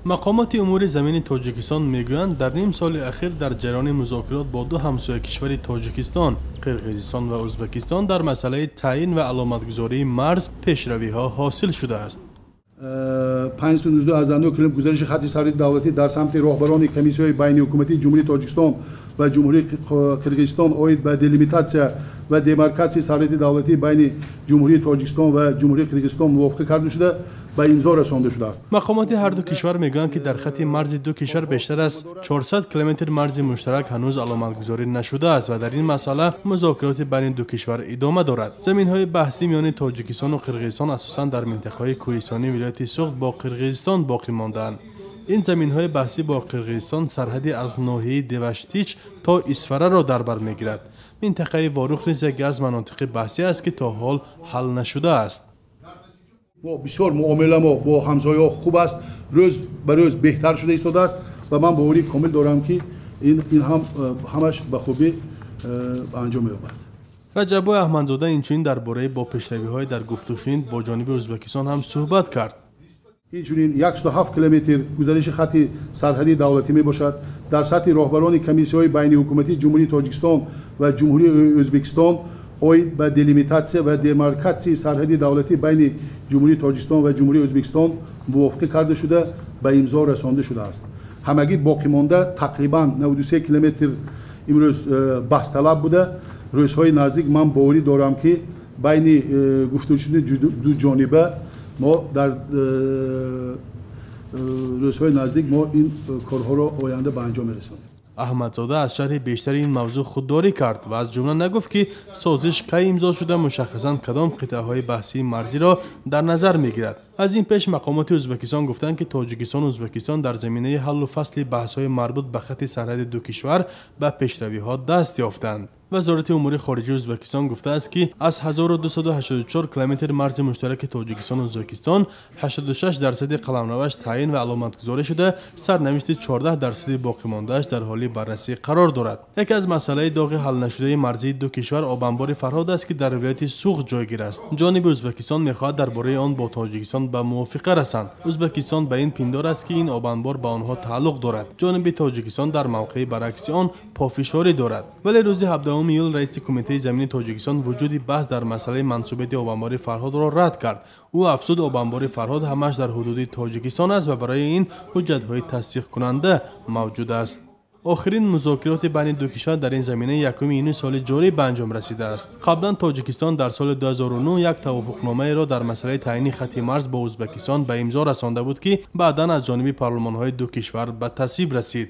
Мақомоти умури замини Тоҷикистон мегӯянд, дар ним соли ахир дар ҷараёни музокирот бо ду ҳамсоя кишвари Тоҷикистон, Қирғизистон ва Ӯзбекистон дар масъалаи таъйин ва аломатгузории марз пешравиҳо ҳосил шудааст. 519 аз 9 километр гузариши хати сарҳади давлатӣ дар самти роҳбарони комиссияҳои байниҳукуматии Ҷумҳурии Тоҷикистон ва Ҷумҳурии Қирғизистон оид ба делимитатсия ва демаркатсияи сарҳади давлатӣ байни Ҷумҳурии Тоҷикистон ва Ҷумҳурии Қирғизистон мувофиқа карда шуда, ба имзо расонда шудааст. Мақомоти ҳар ду кишвар мегӯянд, ки дар хати марзи ду кишвар бештар аз 400 километр марзи муштарак ҳанӯз аломатгузорӣ нашудааст ва дар ин масъала музокироти байни ду кишвар идома дорад. Заминҳои баҳсӣ миёни Тоҷикистону Қирғизистон асосан дар минтақаҳои кӯҳистонии вилояти Суғд бо Қирғизистон боқӣ мондаанд. Ин заминҳои баҳсӣ бо Қирғизистон сарҳади аз ноҳияи Деваштич то Исфараро дар бар мегирад. Минтақаи Ворух низ яке аз манотиқи баҳсӣ аст, ки то ҳол ҳал нашудааст. Мо бисёр муомила мо бо ҳамсояҳо хуб аст, рӯз ба рӯз беҳтар шуда истодааст ва ман боварии комил дорам, ки ин ҳам ҳамаш ба хубӣ ба анҷом меёбад. Раҷаббой Аҳмадзода инчунин дар бораи бо пешравиҳои дар гуфтушунид бо ҷониби Ӯзбекистон ҳам суҳбат кард. Инчунин 107 километр гузариши хати сарҳадии давлатӣ мебошад. Дар сатҳи роҳбарони комиссияҳои байниҳукуматии Ҷумҳурии Тоҷикистон ва Ҷумҳурии Ӯзбекистон оид ба делимитатсия ва демаркатсияи сарҳади давлатӣ байни Ҷумҳурии Тоҷикистон ва Ҷумҳурии Ӯзбекистон мувофиқа карда шуда, ба имзо расонда шудааст. Ҳамагӣ боқимонда тақрибан 93 километр имрӯз баҳсталаб буда. Рӯзҳои наздик ман боварӣ дорам, ки байни гуфтушуниди дуҷониба мо дар рӯзҳои наздик мо ин корҳоро оянда ба анҷом мерасонем. Аҳмадзода аз шарҳи бештари ин мавзӯъ худдорӣ кард ва аз ҷумла нагуфт, ки созиш кай имзо шуда, мушаххасан кадом қитъаҳои баҳсии марзиро дар назар мегирад. Аз ин пеш мақомоти Ӯзбекистон гуфтанд, ки Тоҷикистону Ӯзбекистон дар заминаи ҳаллу фасли баҳсҳои марбут ба хати сарҳади ду кишвар ба пешравиҳо даст ёфтанд. Вазорати умури хориҷии Ӯзбекистон гуфтааст, ки аз 1284 километр марзи муштараки Тоҷикистону Ӯзбекистон 86 дарсади қаламраваш таъйин ва аломатгузорӣ шуда, сарнавишти 14 дарсади боқимондааш дар ҳоли баррасӣ қарор дорад. Яке аз масъалаи доғи ҳалнашудаи марзии ду кишвар обанбори Фарҳод аст, ки дар вилояти Суғд ҷойгир аст. Ҷониби Ӯзбекистон мехоҳад дар бораи он бо Тоҷикистон ба мувофиқа расанд. Ӯзбекистон ба ин пиндор аст, ки ин обанбор ба онҳо тааллуқ дорад. Ҷониби Тоҷикистон дар мавқеи баръакси он пофишорӣ дорад. Вале рӯзи 17 июл раиси Кумитаи замини Тоҷикистон вуҷуди баҳс дар масъалаи мансубияти обанбори Фарҳодро рад кард. Ӯ афзуд, обанбори Фарҳод ҳамаш дар ҳудуди Тоҷикистон аст ва барои ин ҳуҷҷатҳои тасдиқкунанда мавҷуд аст. Охирин музокироти байни ду кишвар дар ин замина 1 июни соли ҷорӣ ба анҷом расидааст. Қаблан Тоҷикистон дар соли 2009 як тавофуқномаеро дар масъалаи таъйини хати марз бо Ӯзбекистон ба имзо расонда буд, ки баъдан аз ҷониби парлумонҳои ду кишвар ба тасвиб расид.